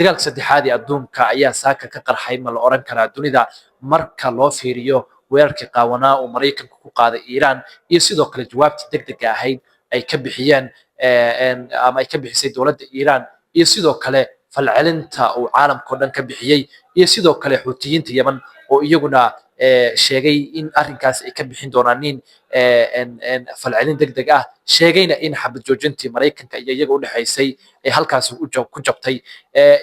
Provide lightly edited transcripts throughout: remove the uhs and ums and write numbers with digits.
Dagaalka saddexaad ee adduunka ayaa saaka ka qarxay, ma la oran karaa, dunida marka loo fiiriyo weerarkii qaawanaa uu Maraykanku ku qaaday Iiraan iyo sidoo kale jawaabtii degdega ahayd ay ka bixiyeen ama ay ka bixisay dowladda Iiraan, iyo sidoo kale falcelinta uu caalamka oo dhan ka bixiyey, iyo sidoo kale Xuutiyiinta Yemen oo iyaguna sheegay in arrinkaas ay ka bixin doonaan nin falcelin degdeg ah, sheegayna in xabad joojintii Maraykanka iyo iyaga u dhexaysay ay halkaasi ku jabtay.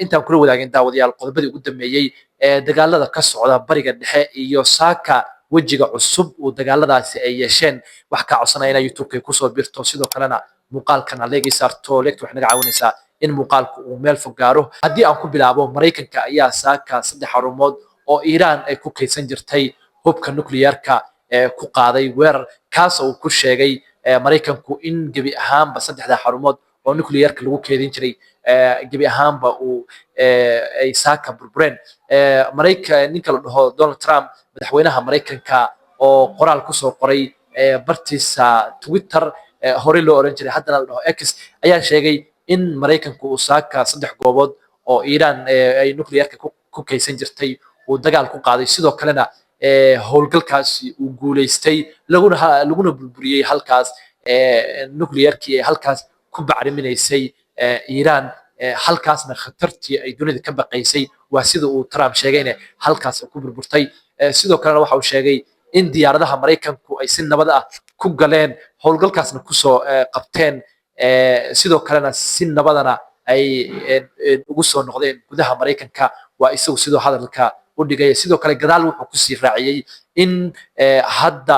Intaan kula wadaagin, daawadayaal, qodobadii ugu dambeeyey ee dagaalada ka socda Bariga Dhexe iyo saaka wejiga cusub uu dagaaladaasi ay yeesheen, wax kaa codsanaya inaa YouTube-ka kusoo birto, sidoo kalena muuqaalkan aad like saarto. Like-ta waxay naga caawinaysaa in muuqaalku uu meel fog gaaro. Haddii aan ku bilaabo, Maraykanka ayaa saaka saddex xarumood oo Iiraan ay ku kaydsan jirtay hubka nuclearka ee ku qaaday weerar, kaas oo uu ku sheegay Maraykanku in gebi ahaanba saddexda xarumood oo nuclearka lagu keydin jiray gebi ahaanba uu ay saaka burbureen. Marayka ninka la dhaho Donald Trump, madaxweynaha Maraykanka, oo qoraal kusoo qoray bartiisa Twitter, horey loo oran jiray haddana la dhaho X, ayaa sheegay in Maraykanku uu saaka saddex goobood oo Iiraan ay nuclearka ku kaydsan jirtay uu dagaal ku qaaday, sidoo kalena howlgalkaasi uu guuleystay, laguna burburiyey halkaas nuclearkii ay halkaas ku bacriminaysay Iiraan, halkaasna khatartii ay dunida ka baqaysay, waa sida uu Trump sheegayne, halkaas ku burburtay. Sidoo kalena waxa uu sheegay in diyaaradaha Maraykanku ay si nabad ah ku galeen howlgalkaasna kusoo qabteen, sidoo kalena si nabadana ay ugu soo noqdeen gudaha Maraykanka, waa isagu sidoo hadalka u dhigay. Sidoo kale gadaal wuxuu kusii raaciyey in hadda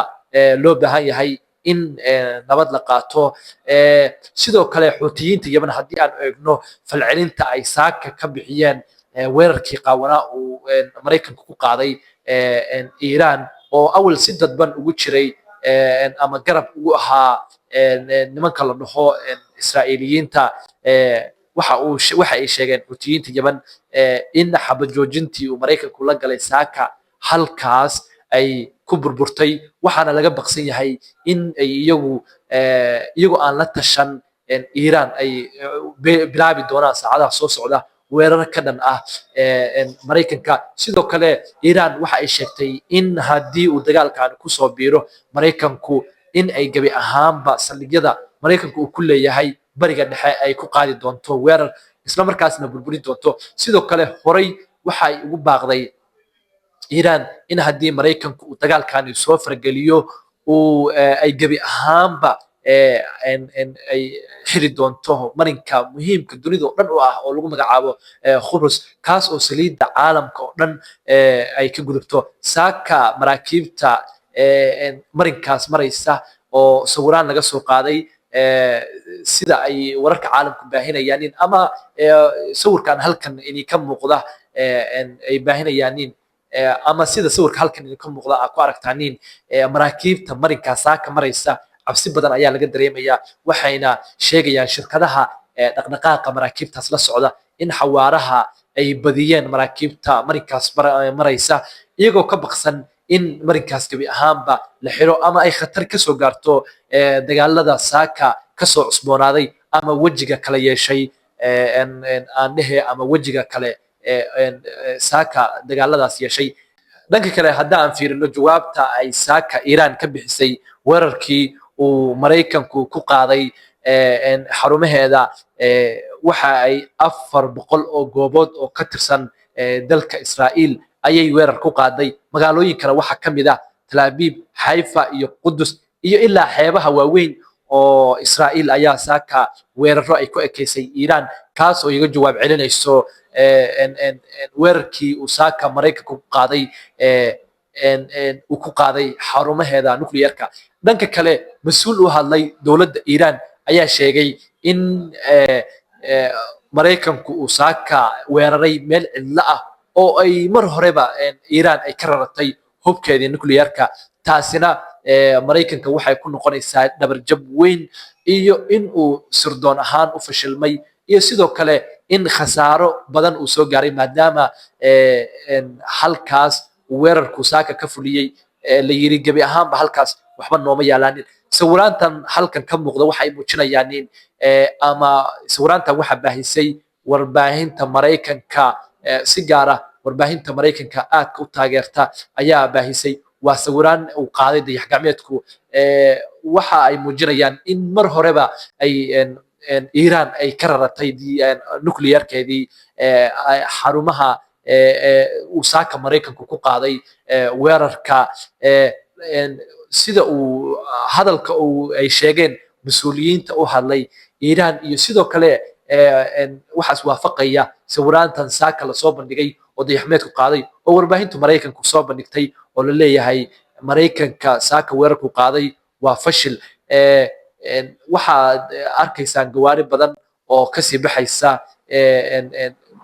loo baahan yahay in nabad la qaato. Sidoo kale Xuutiyiinta Yemen haddii aan eegno, falcelinta ay saaka ka bixiyeen weerarkii qaawanaa uu Maraykanku ku qaaday Iiraan, oo awal si dadban ugu jiray ama garab ugu ahaa nimanka la dhaho Israa'iiliyiinta, waxa ay sheegeen Xuutiyiinta Yemen in xabad joojintii uu Maraykanku la galay saaka halkaas ay ku burburtay, waxaana laga baqsan yahay in ay iyagu aan la tashan Iiraan ay bilaabi doonaan saacadaha soo socda weerar ka dhan ah Maraykanka. Sidoo kale Iiraan waxa ay sheegtay in haddii uu dagaalkan kusoo biiro Maraykanku, in ay gebi ahaanba saldhigyada Maraykanku uu ku leeyahay Bariga Dhexe ay ku qaadi doonto weerar, isla markaasna burburin doonto. Sidoo kale horay waxa ay ugu baaqday Iiraan in haddii Maraykanku uu dagaalkani soo farageliyo uu ay gebi ahaanba ay xiri doonto marinka muhiimka dunida oo dhan u ah oo lagu magacaabo Khubrus, kaas oo saliidda caalamka oo dhan ay ka gudubto. Saaka maraakiibta marinkaas maraysa oo sawiraan laga soo qaaday, sida ay wararka caalamku baahinayaanin ama sawirkan halkan idinka muuqda ay baahinayaanin ama sida sawirka halkan idinka muuqda aad ku aragtaanin, maraakiibta marinkaas saaka maraysa cabsi badan ayaa laga dareemayaa, waxayna sheegayaan shirkadaha dhaqdhaqaaqa maraakiibtaas la socda in xawaaraha ay badiyeen maraakiibta marinkaas maraysa, iyagoo ka baqsan in marinkaas gebi ahaanba la xiro ama ay khatar kasoo gaarto dagaalada saaka kasoo cusboonaaday ama wejiga kale yeeshay, aan dhehe, ama wejiga kale saaka dagaaladaas yeeshay. Dhanka kale hadda aan fiirino jawaabta ay saaka Iiraan ka bixisay weerarkii uu Maraykanku ku qaaday xarumaheeda, waxa ay 400 oo goobood oo ka tirsan dalka Israa'iil ayay weerar ku qaaday. Magaalooyinkana waxaa ka mid ah Tel Aviv, Xayfa iyo Qudus, iyo ilaa xeebaha waaweyn oo Israa'iil ayaa saaka weeraro ay ku ekeysay Iiraan, kaas oo iga jawaab celinayso weerarkii uu saaka Maraykanka ku qaaday uu ku qaaday xarumaheeda nuclearka. Dhanka kale, mas-uul u hadlay dowladda Iiraan ayaa sheegay in Maraykanku uu saaka weeraray meel cidlo ah oo ay mar horeba Iiraan ay ka raratay hubkeedii nuclearka. Taasina Maraykanka waxay ku noqonaysaa dhabarjab weyn iyo in uu sirdoon ahaan u fashilmay, iyo sidoo kale in khasaaro badan uu soo gaaray, maadaama halkaas weerarku saaka ka fuliyey la yiri gebi ahaanba halkaas waxba nooma yaalaanin. Sawiraantan halkan ka muuqda waxay muujinayaan ama sawiraantan waxa baahisay Warbaahinta Maraykanka, si gaar ah warbaahinta Maraykanka aadka u taageerta, ayaa baahisay. Waa sawiraan uu qaaday dayax gacmeedku. Waxa ay muujinayaan in mar horeba ay Iiraan ay ka raratay nuclearkeedii xarumaha uu saaka Maraykanku ku qaaday weerarka. Sida uu hadalka uu ay sheegeen mas-uuliyiinta u hadlay Iiraan iyo sidoo kale waxaas waafaqaya sawiraantan saaka lasoo bandhigay oo dayaxmeedku qaaday oo warbaahintu Maraykanku soo bandhigtay, oo la leeyahay Maraykanka saaka weerarku qaaday waa fashil. Waxaad arkaysaan gawaari badan oo kasii baxaysa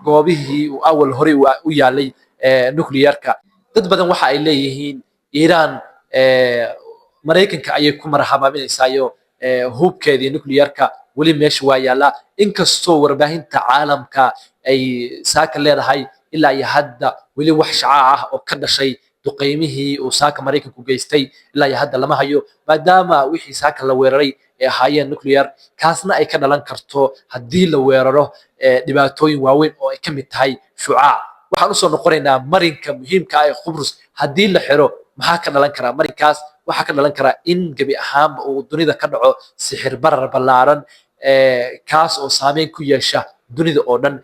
goobihii uu awal horey u yaalay nuclearka. Dad badan waxa ay leeyihiin Iiraan Maraykanka ayay ku marxabaaminaysaayo, hubkeedii nuclearka weli meesha waa yaallaa, inkastoo warbaahinta caalamka ay saaka leedahay ilaa iyo hadda weli wax shacaac ah oo ka dhashay duqeymihii uu saaka Maraykanku geystay ilaa iyo hadda lama hayo, maadaama wixii saaka la weeraray ay ahaayeen nuclear, kaasna ay ka dhalan karto haddii la weeraro dhibaatooyin waaweyn oo ay ka mid tahay shucaac. Waxaan usoo noqonaynaa marinka muhiimka ah ee Khubrus. Haddii la xiro, maxaa ka dhalan karaa marinkaas? Waxaa ka dhalan karaa in gebi ahaanba uu dunida ka dhaco sixir barar ballaaran, kaas oo saameyn ku yeesha dunida oo dhan.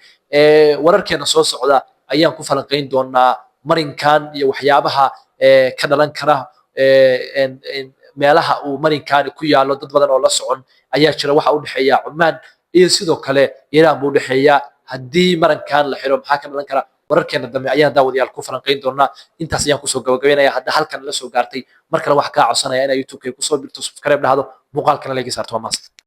Wararkeena soo socda ayaan ku falanqayn doonaa marinkan iyo waxyaabaha ka dhalan kara meelaha uu marinkani ku yaallo. Dad badan oo la socon ayaa jira. Waxa u dhexeeya Cumaan iyo sidoo kale Iiraan buu udhexeeya. Haddii marinkan la xiro, maxaa ka dhalan kara? Wararkeena dambe ayaan, daawadayaal, ku falanqayn doonaa. Intaas ayaan kusoo gabagabaynaya. Hadda halkan la soo gaartay, mar kale waxaa kaa codsanaya inaa YouTube-ka kusoo birto, subscribe dhahdo, muuqaalkana like saarto. Waa mahadsan.